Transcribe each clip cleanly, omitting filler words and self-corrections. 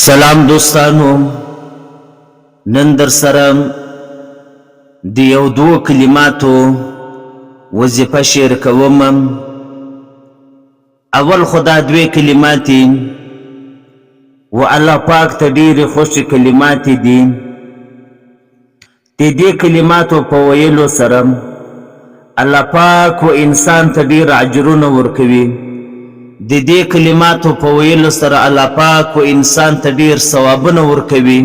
سلام دوستانو نن در سره د یو دوو کلماتو وظیفه شیر کوم. اول خو دا دوې کلمات و الله پاک ته ډېرې خوښې کلمات دي. د دې کلماتو په ویلو سره الله پاک و انسان ته ډېر اجرونه ورکوي. د دې کلماتو په ویلو سره الله پاک و انسان ته ډېر ثوابونه ورکوي.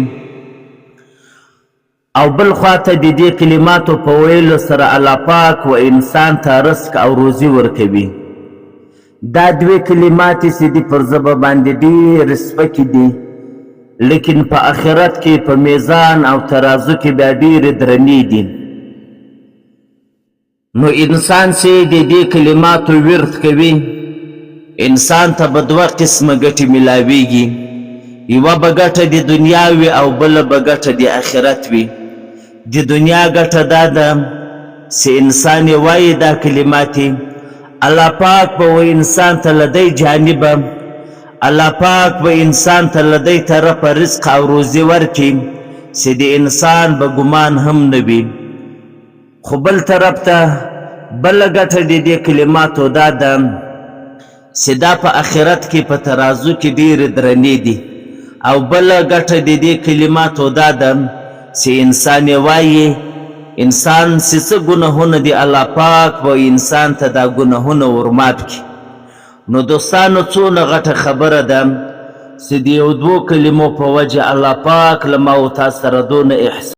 او بل خوا ته د دې کلماتو په ویلو سره الله پاک و انسان ته رزق او روزي ورکوي. دا دوې کلماتې چې دي پر زبه باندې ډېرې سپکې دي، لیکن په اخرت کې په میزان او ترازو کې بیا ډېرې درنې دي. نو انسان چې د دې کلماتو ورد کوي، انسان ته به دوه قسمه ګټې ملاویږي. یوه به ګټه د دنیا وي او بله به ګټه د اخرت وي. د دنیا ګټه دا ده چې انسان یې وایي دا کلماتې، الله پاک به و انسان ته له دی جانبه، الله پاک به انسان ته له دی طرفه رزق او روزي ورکړي چې د انسان به ګمان هم نه وي. خو بل طرف ته بله ګټه د دې کلماتو دا ده چې دا په اخرت کې په ترازو کې ډېرې درنې دي. او بله ګټه د دې کلماتو دا ده چې انسان یې وایي، انسان چې څه ګناهونه دي الله پاک به انسان ته دا ګناهونه ورمعاف کړي. نو دوستانو څونه غټه خبره ده چې د یو دوو کلمو په وجه الله پاک له ما او تا سره دونه احسان.